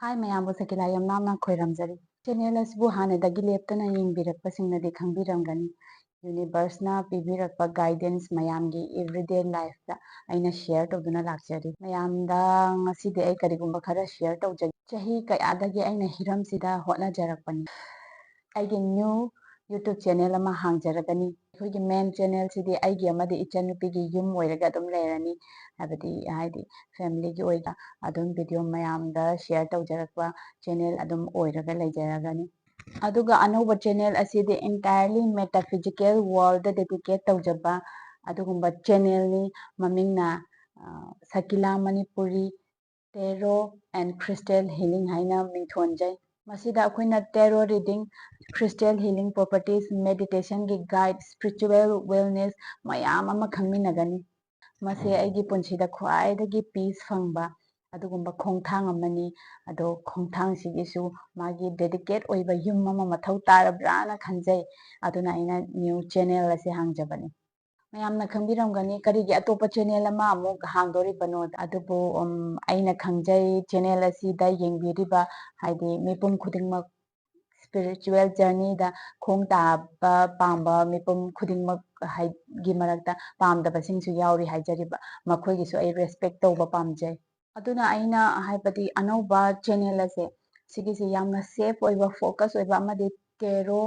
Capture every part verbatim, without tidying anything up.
ꯍꯥꯏ ꯃꯌꯥꯝꯕꯨ ꯁꯀꯤꯂꯥ ꯌꯥꯝ ꯅꯥꯝꯅ ꯈꯣꯏꯔꯝꯖꯔꯤ꯫ ꯆꯦꯅꯦꯜ ꯑꯁꯤꯕꯨ ꯍꯥꯟꯅꯗꯒꯤ ꯂꯦꯞꯇꯅ ꯌꯦꯡꯕꯤꯔꯛꯄꯁꯤꯡꯅꯗꯤ ꯈꯪꯕꯤꯔꯝꯒꯅꯤ꯫ ꯌꯨꯅꯤꯚꯔꯁꯅ ꯄꯤꯕꯤꯔꯛꯄ ꯒꯥꯏꯗꯦꯟꯁ ꯃꯌꯥꯝꯒꯤ ꯑꯦꯚ꯭ꯔꯤꯗꯦ ꯂꯥꯏꯐꯇ ꯑꯩꯅ ꯁꯤꯌꯔ ꯇꯧꯗꯨꯅ ꯂꯥꯛꯆꯔꯤ꯫ ꯃꯌꯥꯝꯗ ꯉꯁꯤꯗꯤ ꯑꯩ ꯀꯔꯤꯒꯨꯝꯕ ꯈꯔ ꯁꯤꯌꯔ ꯇꯧꯖꯒꯦ꯫ ꯆꯍꯤ ꯀꯌꯥꯗꯒꯤ ꯑꯩꯅ ꯍꯤꯔꯝꯁꯤꯗ ꯍꯣꯠꯅꯖꯔꯛꯄꯅꯤ꯫ ꯑꯩꯒꯤ ꯅ꯭ꯌꯨ ꯌꯨꯇ꯭ꯌꯨꯕ ꯆꯦꯅꯦꯜ ꯑꯃ ꯍꯥꯡꯖꯔꯒꯅꯤ꯫ ꯑꯩꯈꯣꯏꯒꯤ ꯃꯦꯟ ꯆꯦꯅꯦꯜꯁꯤꯗꯤ ꯑꯩꯒꯤ ꯑꯃꯗꯤ ꯏꯆꯟꯅꯨꯄꯤꯒꯤ ꯌꯨꯝ ꯑꯣꯏꯔꯒ ꯑꯗꯨꯝ ꯂꯩꯔꯅꯤ꯫ ꯍꯥꯏꯕꯗꯤ, ꯍꯥꯏꯗꯤ ꯐꯦꯃꯤꯂꯤꯒꯤ ꯑꯣꯏꯅ ꯑꯗꯨꯝ ꯚꯤꯗꯤꯑꯣ ꯃꯌꯥꯝꯗ ꯁꯤꯌꯔ ꯇꯧꯖꯔꯛꯄ ꯆꯦꯅꯦꯜ ꯑꯗꯨꯝ ꯑꯣꯏꯔꯒ ꯂꯩꯖꯔꯒꯅꯤ꯫ ꯑꯗꯨꯒ ꯑꯅꯧꯕ ꯆꯦꯅꯦꯜ ꯑꯁꯤꯗꯤ entirely metaphysical world dedicate ꯇꯧꯖꯕ ꯑꯗꯨꯒꯨꯝꯕ ꯆꯦꯅꯦꯜꯅꯤ꯫ ꯃꯃꯤꯡꯅ, ꯑ, ꯁꯀꯤꯂꯥ Manipuri Tarot and Crystal Healing ꯍꯥꯏꯅ ꯃꯤꯡꯊꯣꯟꯖꯩ꯫ ꯃꯁꯤꯗ ꯑꯩꯈꯣꯏꯅ tarot reading, crystal healing properties, meditation ꯒꯤ guide, spiritual wellness ꯃꯌꯥꯝ ꯑꯃ ꯈꯪꯃꯤꯟꯅꯒꯅꯤ꯫ ꯃꯁꯤ ꯑꯩꯒꯤ ꯄꯨꯟꯁꯤꯗ ꯈ꯭ꯋꯥꯏꯗꯒꯤ ꯄꯤꯁ ꯐꯪꯕ ꯑꯗꯨꯒꯨꯝꯕ ꯈꯣꯡꯊꯥꯡ ꯑꯃꯅꯤ꯫ ꯑꯗꯣ ꯈꯣꯡꯊꯥꯡꯁꯤꯒꯤꯁꯨ ꯃꯥꯒꯤ ꯗꯦꯗꯤꯀꯦꯠ ꯑꯣꯏꯕ ꯌꯨꯝ ꯑꯃ ꯃꯊꯧ ꯇꯥꯔꯕ꯭ꯔꯥꯅ ꯈꯟꯖꯩ꯫ ꯑꯗꯨꯅ ꯑꯩꯅ ꯅ꯭ꯌꯨ ꯆꯦꯅꯦꯜ ꯑꯁꯤ ꯍꯥꯡꯖꯕꯅꯤ꯫ ꯃꯌꯥꯝꯅ ꯈꯪꯕꯤꯔꯝꯒꯅꯤ ꯀꯔꯤꯒꯤ ꯑꯇꯣꯞꯄ ꯆꯦꯅꯦꯜ ꯑꯃ ꯑꯃꯨꯛ ꯍꯥꯡꯗꯣꯔꯤꯕꯅꯣ꯫ ꯑꯗꯨꯕꯨ, ꯎꯝ, ꯑꯩꯅ ꯈꯪꯖꯩ ꯆꯦꯅꯦꯜ ꯑꯁꯤꯗ ꯌꯦꯡꯕꯤꯔꯤꯕ, ꯍꯥꯏꯗꯤ ꯃꯤꯄꯨꯝ ꯈꯨꯗꯤꯡꯃꯛ spiritual journey ꯗ ꯈꯣꯡ ꯇꯥꯕ ꯄꯥꯝꯕ ꯃꯤꯄꯨꯝ ꯈꯨꯗꯤꯡꯃꯛ ꯍꯥꯏ-, ꯒꯤ ꯃꯔꯛꯇ ꯄꯥꯝꯗꯕꯁꯤꯡꯁꯨ ꯌꯥꯎꯔꯤ ꯍꯥꯏꯖꯔꯤꯕ, ꯃꯈꯣꯏꯒꯤꯁꯨ ꯑꯩ ꯔꯦꯁꯄꯦꯛ ꯇꯧꯕ ꯄꯥꯝꯖꯩ꯫ ꯑꯗꯨꯅ ꯑꯩꯅ ꯍꯥꯏꯕꯗꯤ ꯑꯅꯧꯕ ꯆꯦꯅꯦꯜ ꯑꯁꯦ ꯁꯤꯒꯤꯁꯦ ꯌꯥꯝꯅ ꯁꯦꯐ ꯑꯣꯏꯕ, ꯐꯣꯀꯁ ꯑꯣꯏꯕ ꯑꯃꯗꯤ ꯇꯦꯔꯣ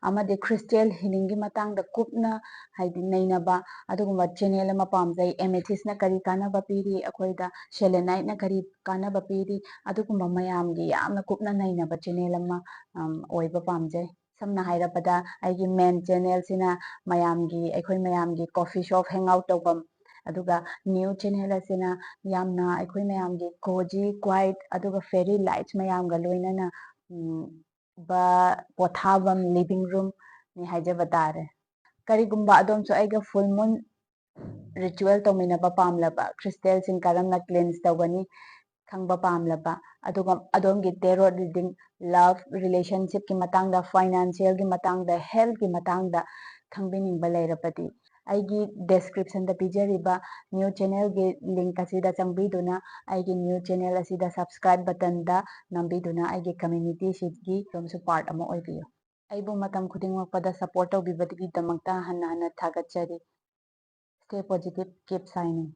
ꯑꯃꯗꯤ ꯈ꯭ꯔꯤꯁꯇꯦꯜ ꯍꯤꯂꯤꯡꯒꯤ ꯃꯇꯥꯡꯗ ꯀꯨꯞꯅ ꯍꯥꯏꯗꯤ ꯅꯩꯅꯕ ꯑꯗꯨꯒꯨꯝꯕ ꯆꯦꯅꯦꯜ ꯑꯃ ꯄꯥꯝꯖꯩ꯫ ꯑꯦꯃꯦꯊꯤꯁꯅ ꯀꯔꯤ ꯀꯥꯟꯅꯕ ꯄꯤꯔꯤ ꯑꯩꯈꯣꯏꯗ, ꯁꯦꯂꯦꯅꯥꯏꯠꯅ ꯀꯔꯤ ꯀꯥꯟꯅꯕ ꯄꯤꯔꯤ, ꯑꯗꯨꯒꯨꯝꯕ ꯃꯌꯥꯝꯒꯤ ꯌꯥꯝꯅ ꯀꯨꯞꯅ ꯅꯩꯅꯕ ꯆꯦꯅꯦꯜ ꯑꯃ, ꯑꯝ, ꯑꯣꯏꯕ ꯄꯥꯝꯖꯩ꯫ ꯁꯝꯅ ꯍꯥꯏꯔꯕꯗ ꯑꯩꯒꯤ ꯃꯦꯟ ꯆꯦꯅꯦꯜꯁꯤꯅ ꯃꯌꯥꯝꯒꯤ, ꯑꯩꯈꯣꯏ ꯃꯌꯥꯝꯒꯤ ꯀꯣꯐꯤ ꯁꯣꯞ ꯍꯦꯡ ꯑꯥꯎꯠ ꯇꯧꯐꯝ, ꯑꯗꯨꯒ ꯅ꯭ꯌꯨ ꯆꯦꯅꯦꯜ ꯑꯁꯤꯅ ꯌꯥꯝꯅ ꯑꯩꯈꯣꯏ ꯃꯌꯥꯝꯒꯤ ꯀꯣꯖꯤ, ꯀ꯭ꯋꯥꯏꯠ ꯑꯗꯨꯒ ꯐꯦꯔꯤ ꯂꯥꯏꯠꯁ ꯃꯌꯥꯝꯒ ꯂꯣꯏꯅꯅ, ꯎꯝ, ꯕ-, ꯄꯣꯊꯥꯐꯝ ꯂꯤꯚꯤꯡ ꯔꯨꯝꯅꯤ ꯍꯥꯏꯖꯕ ꯇꯥꯔꯦ꯫ ꯀꯔꯤꯒꯨꯝꯕ ꯑꯗꯣꯝꯁꯨ ꯑꯩꯒ ꯐꯨꯜ ꯃꯨꯟ ꯔꯤꯆꯨꯋꯦꯜ ꯇꯧꯃꯤꯟꯅꯕ ꯄꯥꯝꯂꯕ, ꯈ꯭ꯔꯤꯁꯇꯦꯜꯁꯤꯡ ꯀꯔꯝꯅ ꯀ꯭ꯂꯤꯟꯁ ꯇꯧꯒꯅꯤ ꯈꯪꯕ ꯄꯥꯝꯂꯕ, ꯑꯗꯨꯒ ꯑꯗꯣꯝꯒꯤ ꯇꯦꯔꯣꯠ ꯔꯤꯗꯤꯡ, ꯂꯚ, ꯔꯤꯂꯦꯁꯟꯁꯤꯞꯀꯤ ꯃꯇꯥꯡꯗ, ꯐꯥꯏꯅꯥꯟꯁꯤꯌꯦꯜꯒꯤ ꯃꯇꯥꯡꯗ, ꯍꯦꯜꯊꯀꯤ ꯃꯇꯥꯡꯗ ꯈꯪꯕꯤꯅꯤꯡꯕ ꯂꯩꯔꯕꯗꯤ, ꯑꯩꯒꯤ descriptionꯗ ꯄꯤꯖꯔꯤꯕ new channelꯒꯤ link ꯑꯁꯤꯗ ꯆꯪꯕꯤꯗꯨꯅ ꯑꯩꯒꯤ new channel ꯑꯁꯤꯗ subscribe buttonꯗ ꯅꯝꯕꯤꯗꯨꯅ ꯑꯩꯒꯤ communityꯁꯤꯒꯤ ꯑꯗꯣꯝꯁꯨ part ꯑꯃ ꯑꯣꯏꯕꯤꯌꯨ꯫ ꯑꯩꯕꯨ ꯃꯇꯝ ꯈꯨꯗꯤꯡꯃꯛꯄꯗ support ꯇꯧꯕꯤꯕꯒꯤꯗꯃꯛꯇ ꯍꯟꯅ ꯍꯟꯅ ꯊꯥꯒꯠꯆꯔꯤ꯫ Stay positive, keep shining.